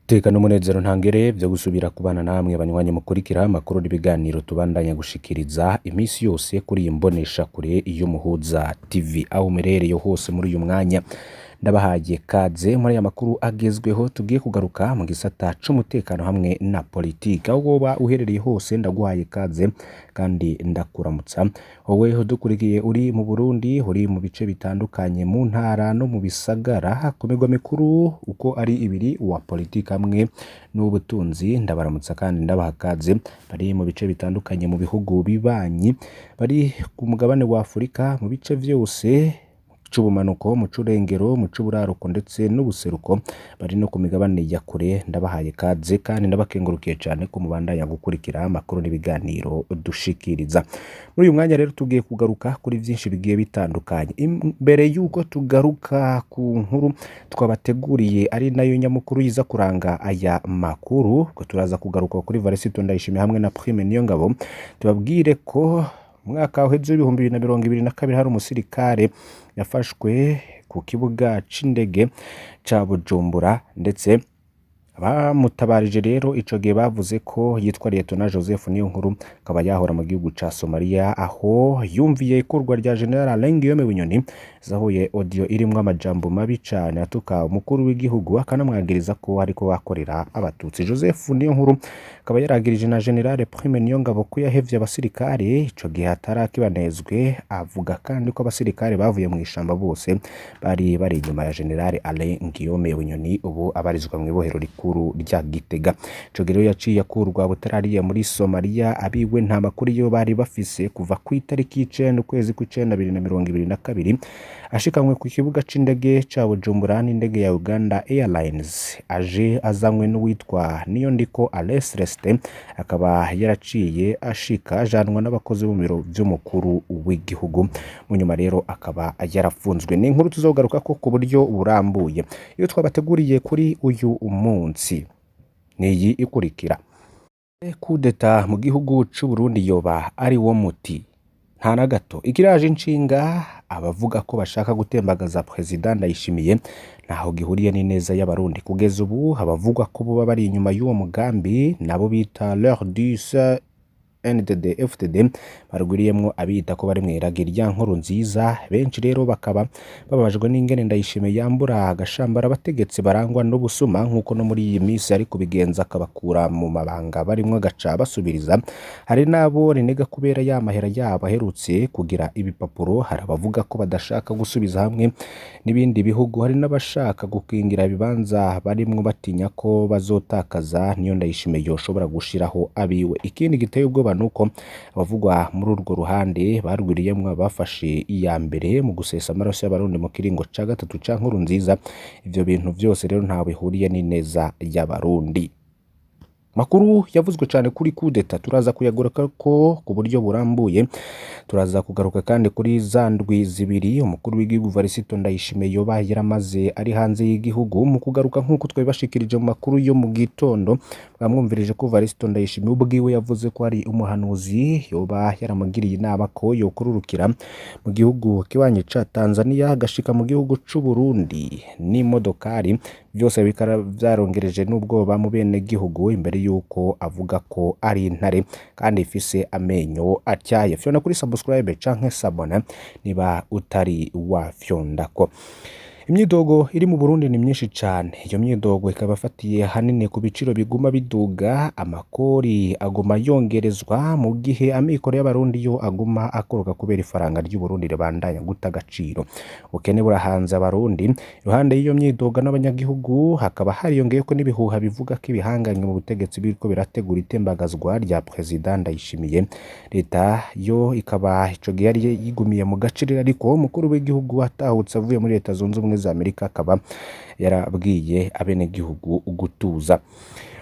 Iteka n'umunezero ntangere vyo gusubira kubana namwe banywanyi mukurikira amakuru n'ibiganiro tubandanya gushikiriza imisi yose kuri iyi mboneshakure y'Umuhuza TV. Aho muherereye hose muri uyu mwanya, ndabahaye kaze muri aya makuru agezweho. Tugiye kugaruka mu gisata c'umutekano hamwe na politike. Aho woba uherereye hose, ndaguhaye kaze kandi ndakuramutsa. Wowe udukurikiye uri mu Burundi, uri mu bice bitandukanye, mu ntara no mu bisagara, ku migwa mikuru uko ari ibiri wa politike hamwe n'ubutunzi, ndabaramutsa kandi ndabaha kaze. Bari mu bice bitandukanye mu bihugu bibanyi, bari ku mugabane wa Afurika mu bice vyose c'ubumanuko, mu c'urengero, mu c'uburaruko ndetse n'ubuseruko, bari no ku migabane ya kure, ndabahaye kaze kandi ndabakengurukiye cane ko mubandanya gukurikira amakuru n'ibiganiro dushikiriza. Muri uyu mwanya rero tugiye kugaruka kuri vyinshi bigiye bitandukanye. Imbere y'uko tugaruka ku nkuru twabateguriye, ari nayo nyamukuru yiza kuranga aya makuru, ko turaza kugaruka kuri Varisito Ndayishimiye hamwe na Prime Niyongabo, tubabwire ko umwaka uheze w'2022 hari umusirikare yafashwe ku kibuga c'indege ca Bujumbura, ndetse abamutabarije rero ico gihe bavuze ko yitwa Lieutenant Joseph Niyonkuru, akaba yahora mu gihugu ca Somalia, aho yumviye ikurwa rya General Alain Guillaume Bunyoni, zahuye audio irimwo amajambo mabi cane atuka umukuru w'igihugu, akanamwagiriza ko ariko akorera abatutsi. Joseph Niyonkuru akaba yaragirije na General Prime Niyongabo ko yahevye abasirikare ico gihe atarakibanezwe. Avuga kandi ko abasirikare bavuye mu ishamba bose bari bari inyuma ya General Alain Guillaume Bunyoni, ubu abarizwa mw'ibohero rikuru rya Gitega. Ico gihe rero yaciye akurwa butarariye muri Somalia, abiwe nta makuru iyo bari bafise kuva ku itariki 9 ukwezi kw'icenda 2022, ashikanywe ku kibuga c'indege ca Bujumbura n'indege ya Uganda Airlines, aje azanywe n'uwitwa Niyondiko Alain Celestin, akaba yaraciye ashika ajanwa n'abakozi bo mu biro vy'umukuru w'igihugu. Mu nyuma rero akaba yarafunzwe. Ni inkuru tuzogarukako ku buryo burambuye. Iyo twabateguriye kuri uyu munsi niyi ikurikira: Kudeta mu gihugu c'Uburundi yoba ari wo muti? Nta na gato. Ikiraje inshinga abavuga ko bashaka gutembagaza Perezida Ndayishimiye ntaho gihuriye n'ineza y'abarundi. Kugeza ubu abavugwa ko boba bari inyuma y'uwo mugambi nabo bita l'heure du NDD FDD, barwiriyemwo abita ko bari mw'iragi rya nkuru nziza. Benshi rero bakaba bababajwe n'ingene Ndayishimiye yambura agashambara abategetsi barangwa n'ubusuma, nk'uko no muri iyi minsi ari kubigenza, akabakura mu mabanga barimwo agaca basubiriza. Hari n'abo rinega kubera ya mahera yabo aherutse kugira ibipapuro. Hari abavuga ko badashaka gusubiza hamwe n'ibindi bihugu. Hari n'abashaka gukingira ibibanza barimwo, batinya ko bazotakaza niyo Ndayishimiye yoshobora gushiraho abiwe. Ikindi giteye ubwoba nuko abavugwa muri urwo ruhande barwiriyemwo abafashe iya mbere mu gusesa amaraso y'abarundi mu kiringo ca gatatu ca nkuru nziza. Ivyo bintu vyose rero ntaho bihuriye n'ineza y'abarundi. Makuru yavuzwe cyane kuri kudeta turaza kuyagaruka ko ku buryo burambuye. Turaza kugaruka kandi kuri za ndwi 2 umukuru w'igihugu Varisito Ndayishimiye yoba yaramaze ari hanze y'igihugu. Mu kugaruka, nk'uko twabibashikirije mu makuru yo mu gitondo, bamwumvirije ko Varisito Ndayishimiye ubwiwe yavuze ko ari umuhanuzi yoba yaramugiriye inama ko yokururukira mu gihugu kibanyi ca Tanzania, agashika mu gihugu c'u Burundi n'imodokari. Byose bikaba vyarongereje n'ubwoba mu bene gihugu, imbere yuko avuga ko ari intare kandi ifise amenyo atyaye. Fyonda kuri subscribe canke s'abonner niba utari wafyondako. Imyidogo iri mu Burundi ni myinshi cane. Iyo myidogo ikaba afatiye hanini ku biciro biguma biduga, amakori aguma yongerezwa, mu gihe amikoro y'abarundi yo aguma akoroka kubera ifaranga ry'u Burundi ribandanya guta agaciro. Ubukene burahanze abarundi. Iruhande y'iyo myidogo n'abanyagihugu, hakaba hariyongeyeko n'ibihuha bivuga ko ibihangange mu butegetsi biriko birategura itembagazwa rya Perezida Ndayishimiye. Leta yo ikaba ico gihe yari yigumiye mu gacirira, ariko umukuru w'igihugu atahutse avuye muri Leta Zunze Ubumwe za Amerika akaba yarabwiye abenegihugu gutuza.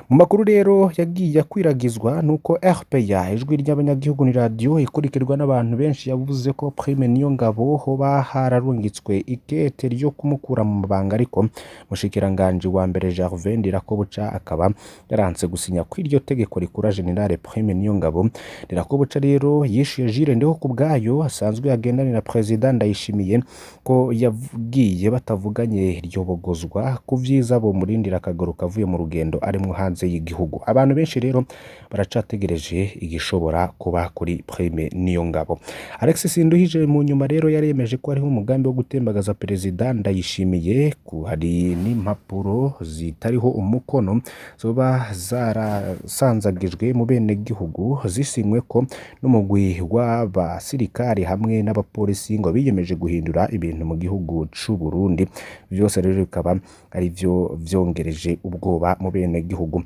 Mu makuru rero yagiye akwiragizwa nuko RPA, ijwi ry'abanyagihugu, ni radiyo ikurikirwa n'abantu benshi, yavuze ko Prime Niyongabo hoba hararungitswe ikete ryo kumukura mu mabanga, ariko mushikiranganje wa mbere Gervais Ndirakobuca akaba yaranse gusinya kw'iryo tegeko rikura General Prime Niyongabo. Ndirakobuca rero yishuye Jules Ndiho ku bwayo asanzwe agendanira Perezida Ndayishimiye ko yagiye batavuganye iryo bogozwa ku vyiza bomurindira akagaruka avuye mu rugendo arimwo hanze y'igihugu. Abantu benshi rero baracategereje igishobora kuba kuri Prime Niyongabo. Alexis Sinduhije mu nyuma rero yaremeje ko hariho umugambi wo gutembagaza Perezida Ndayishimiye, ku hari n'impapuro zitariho umukono zoba zarasanzagijwe mu benegihugu zisinywe ko n'umugwi w'abasirikari hamwe n'abapolisi ngo biyemeje guhindura ibintu mu gihugu c'u Burundi. Vyose rero bikaba ari vyo vyongereje ubwoba mu benegihugu.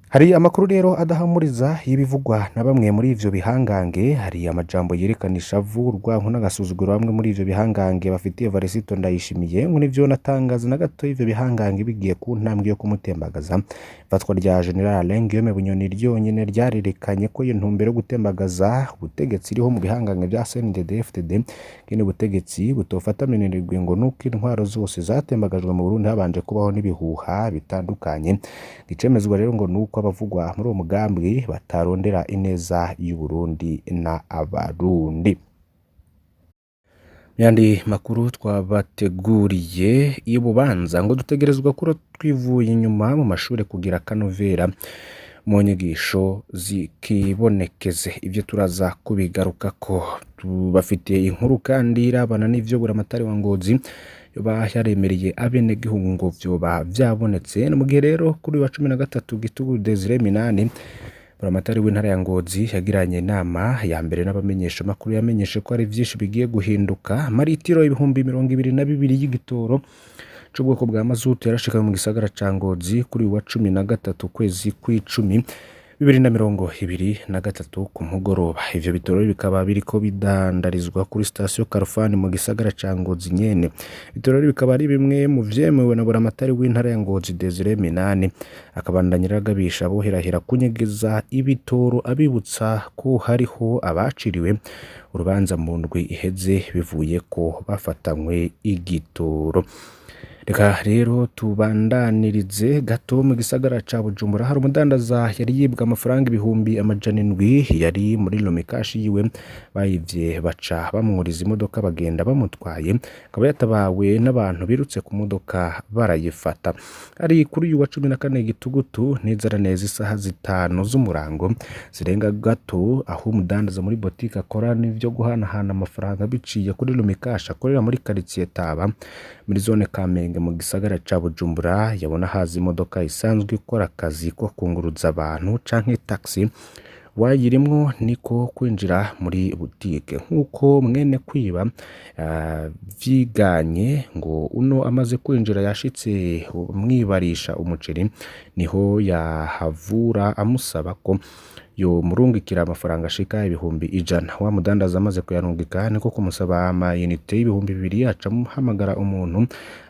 Hari amakuru rero adahamuriza y'ibivugwa na bamwe muri ivyo bihangange. Hari amajambo yerekana ishavu, urwanko n'agasuzuguro bamwe muri ivyo bihangange bafitiye Evariste Ndayishimiye, ngo nivyo natangaza na gato ivyo bihangange bigiye ku ntambwe yo kumutembagaza. Ifatwa rya General Alain Guillaume Bunyoni ryonyene ryarerekanye ko iyo ntumbero yo gutembagaza ubutegetsi iriho mu bihangange vya CNDD-FDD. Kene ubutegetsi butofata minenegwe ngo nuko intwaro zose zatembagajwe mu Burundi habanje kubaho n'ibihuha bitandukanye. Icemezwa rero ngo nuko abavugwa muri uwo mugambi batarondera ineza y'Uburundi na Abarundi. Yandi makuru twabateguriye y'ububanza ngo dutegerezwa kuro twivuye inyuma mu mashure kugira akanovera mu nyigisho zikibonekeze. Ivyo turaza kubigarukako. Tubafitiye inkuru kandi irabana n'ivyo Buramatari wa Ngozi yoba yaremereye abenegihugu ngo vyoba vyabonetse. Ni mu gihe rero kuri wa 13 Gitugu Desire Minani, Buramatari w'intara ya Ngozi, yagiranye inama ya mbere n'abamenyeshamakuru, yamenyeshe ko hari vyinshi bigiye guhinduka. Amaritiro 22,000 y'igitoro c'ubwoko bwa mazutu yarashikanywe mu gisagara ca Ngozi kuri uyu wa 13 kwezi kw'icumi 2023 ku mugoroba. Ivyo bitoro bikaba biriko bidandarizwa kuri sitasiyo Karufani mu gisagara ca Ngozi nyene. Bitoro bikaba ari bimwe mu vyemewe na Buramatari w'intara ya Ngozi Desire Minani, akabandanya aragabisha aboherahera kunyegeza ibitoro, abibutsa ko hariho abaciriwe urubanza mu ndwi iheze bivuye ko bafatanywe igitoro. Reka rero tubandanirize gato mu gisagara ca Bujumbura. Hari umudandaza yari yibwe amafaranga 700,000 yari muri Lumicash yiwe. Bayivye baca bamwuriza imodoka bagenda bamutwaye, akaba yatabawe n'abantu birutse ku modoka barayifata. Ari kuri uyu wa 14 Gitugutu neza na neza isaha 5 z'umurango zirenga gato, aho umudandaza muri botike akora n'ivyo guhanahana amafaranga biciye kuri Lumicash akorera muri quartier Taba muri zone Kamenge mu gisagara ca Bujumbura, yabona haza imodoka isanzwe ikora akazi ko kunguruza abantu canke taxi, wayirimwo niko kwinjira muri butike nk'uko mwene kwiba vyiganye. Ngo uno amaze kwinjira yashitse mwibarisha umuceri, niho yahavura amusaba ko yomurungikira amafaranga ashika 100,000. Wa mudandaza amaze kuyarungika niko kumusaba amayinite 2000, aca amuhamagara umuntu.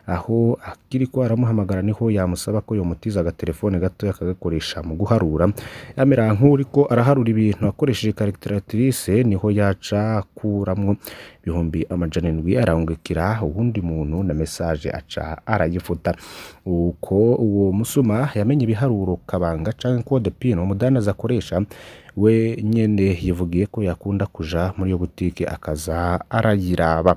Aho akiriko aramuhamagara niho yamusaba ko yomutiza agatelefone gatoya akagakoresha mu guharura, yamera nk'uriko araharura ibintu akoresheje calculatrice, niho yaca akuramwo 700,000 arungikira uwundi muntu na message aca arayifuta. Uko uwo musuma yamenye ibiharuro kabanga canke code PIN umudandaza akoresha, we nyene yivugiye ko yakunda kuja muri iyo butike akaza arayiraba.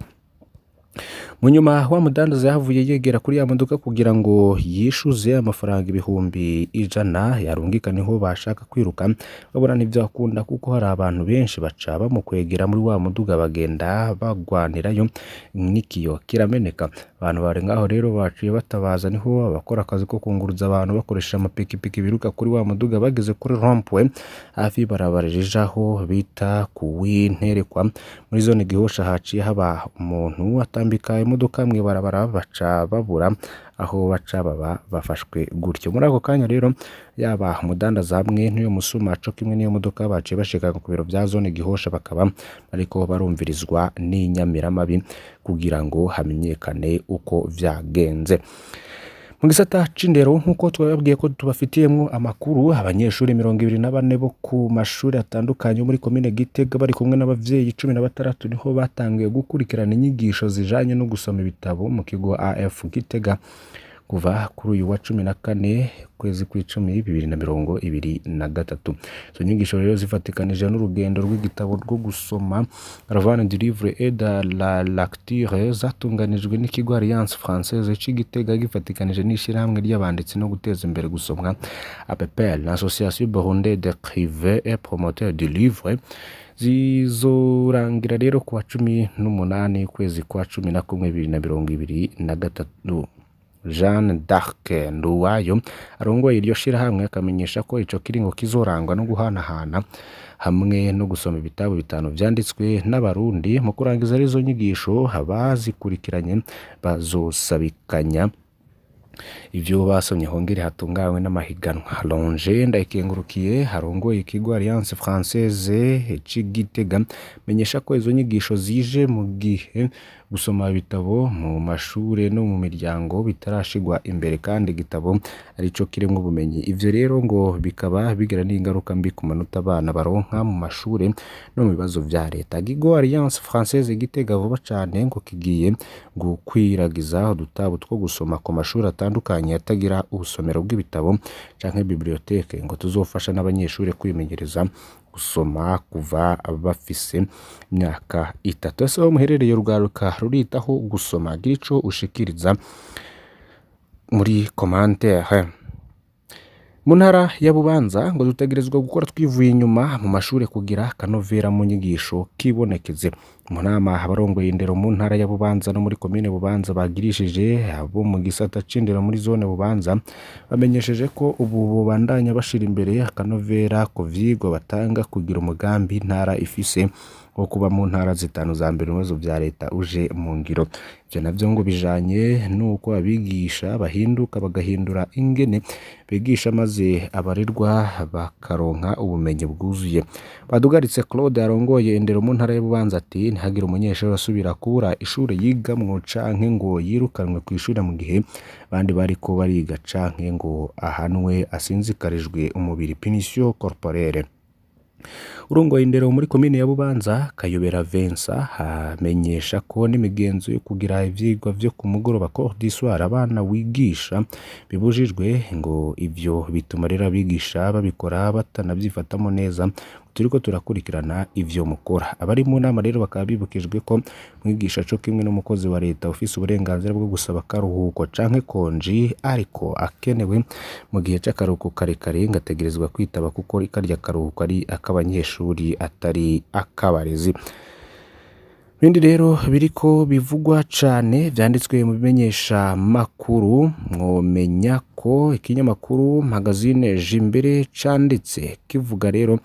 Mu nyuma wa mudandaza yahavuye yegera kuri ya modoka kugira ngo yishuze amafaranga 100,000 yarungika, niho bashaka kwiruka babona ntivyakunda kuko hari abantu benshi, baca bamukwegera muri wa muduga bagenda bagwanirayo n'ikiyo kirameneka. Abantu bari ngaho rero baciye batabaza, niho abakora akazi ko kunguruza abantu bakoresheje amapikipiki biruka kuri wa muduga. Bageze kuri rond-point hafi y'ibarabara rijaho bita ku Winterekwa muri zone Gihosha, haciye haba umuntu atambika imodoka mw'ibarabara, baca babura aho baca baba bafashwe gutyo. Muri ako kanya rero yaba umudandaza hamwe n'uyo musuma co kimwe n'iyo modoka baciye bashika ku biro vya zone Gihosha, bakaba bariko barumvirizwa n'inyamiramabi kugira ngo hamenyekane uko vyagenze. Mu gisata c'indero, nk'uko twababwiye ko tubafitiyemwo amakuru, abanyeshuri 24 bo ku mashuri atandukanye yo muri komine Gitega bari kumwe n'abavyeyi 16 niho batangiye gukurikirana inyigisho zijanye no gusoma ibitabo mu kigo AF Gitega kuva kuri uyu wa 14 kwezi kw'icumi 2023. Izo nyigisho rero zifatikanije n'urugendo rw'igitabo rwo gusoma, Caravane du livre et de la lecture, zatunganijwe n'ikigo Alliance Française c'i Gitega gifatikanije n'ishirahamwe ry'abanditsi no guteza imbere gusomwa APPL, l'Association Burundaise d'écrivains et promoteurs du livre. Zizorangira rero kuwa 18 ukwezi kwa 11 2023. Jeanne d'Arc Nduwayo arongoye iryo shirahamwe akamenyesha ko ico kiringo kizorangwa no guhanahana hamwe no gusoma ibitabo bitanu vyanditswe n'Abarundi. Mu kurangiza izo nyigisho, abazikurikiranye bazosabikanya ivyo basomye, hongere hatunganywe n'amahiganwa. Longe Ndayikengurukiye arongoye ikigo Alliance Française c'i Gitega menyesha ko izo nyigisho zije mu gihe gusoma ibitabo mu mashure no mu miryango bitarashigwa imbere, kandi igitabo arico kirimwo ubumenyi. Ivyo rero ngo bikaba bigira n'ingaruka mbi ku manota abana baronka mu mashure no mu bibazo vya leta. Ikigo Alliance Française Gitega vuba cane ngo kigiye gukwiragiza udutabo two gusoma ku mashuri atandukanye atagira ubusomero bw'ibitabo canke bibliothèque, ngo tuzofasha n'abanyeshuri kwimenyereza gusoma kuva bafise imyaka 3. Ese aho muherereye urwaruka ruritaho gusoma? Gira ico ushikiriza muri commentaire. Mu ntara ya Bubanza ngo dutegerezwa gukora twivuye inyuma mu mashure kugira akanovera mu nyigisho kibonekeze. Mu nama abarongoye indero mu ntara ya Bubanza no muri komine Bubanza bagirishije abo mu gisata c'indero muri zone Bubanza, bamenyesheje ko ubu bobandanya bashira imbere akanovera ku vyigwa batanga kugira umugambi intara ifise wo kuba mu ntara zitanu za mbere mu bibazo vya leta uje mu ngiro. Ivyo navyo ngo bijanye n'uko abigisha bahinduka, bagahindura ingene bigisha, maze abarerwa bakaronka ubumenyi bwuzuye. Badugaritse Claude arongoye indero mu ntara ya Bubanza ati: "Ntihagire umunyeshuri asubira kubura ishure yigamwo canke ngo yirukanwe kw'ishure mu gihe abandi bariko bariga, canke ngo ahanwe asinzikarijwe umubiri, punition corporelle." Urongoye indero muri komine ya Bubanza, Kayobera Vincent, amenyesha ko n'imigenzo yo kugira ivyigwa vyo ku mugoroba, cours du soir, abana wigisha bibujijwe. Ngo ivyo bituma rero abigisha babikora batanavyifatamwo neza. "Turiko turakurikirana ivyo mukora." Abari mu nama rero bakaba bibukijwe ko mwigisha co kimwe n'umukozi wa leta ufise uburenganzira bwo gusaba akaruhuko canke konji, ariko akenewe mu gihe c'akaruhuko karekare ngategerezwa kwitaba, kuko karya karuhuko ari ak'abanyeshuri atari ak'abarezi. Ibindi rero biriko bivugwa cane vyanditswe mu bimenyesha makuru, mwomenya ko ikinyamakuru magazine Jimbere canditse kivuga rero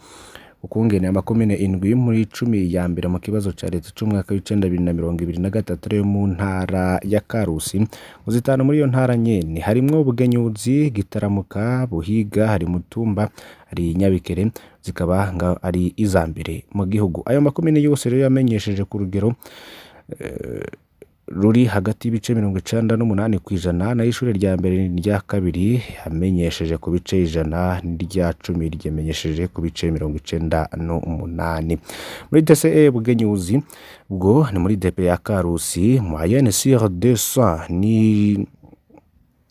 ukungene amakomine indwi muri 10 ya mbere mu kibazo ca leta c'umwaka w'icenda 2023 ariyo mu ntara ya Karusi. Mu zitanu muri iyo ntara nyene harimwo Bugenyuzi, Gitaramuka, Buhiga, hari Mutumba, hari Nyabikere, zikaba nga ari iza mbere mu gihugu. Ayo makomine yose rero yamenyesheje ku rugero ruri hagati y'ibice 98%, nayo ishure rya mbere n'irya kabiri yamenyesheje ku bice 100, n'irya 10 ryamenyesheje ku bice 98. Muri TCE Bugenyuzi, ubwo ni muri DP ya Karusi, moyenne sur 200 ni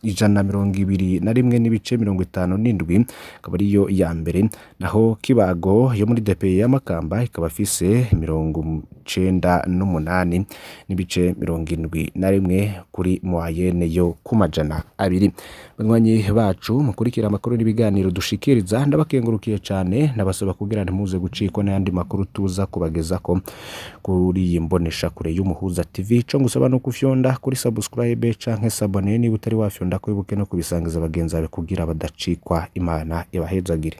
121.57, akaba ariyo ya mbere. Naho Kibago yo muri DP ya Makamba ikaba ifise 98.71 kuri moyenne yo ku 200. Banywanyi bacu mukurikira amakuru n'ibiganiro dushikiriza, ndabakengurukiye cane, ndabasaba kugira ntimuze gucikwa n'ayandi makuru tuza kubagezako kuri iyi mbonesha kure y'Umuhuza TV. Ico ngusaba no kufyonda kuri subscribe canke s'abonner niba utari wafyonda, kwibuke no kubisangiza bagenzi bawe kugira badacikwa. Imana ibahezagire.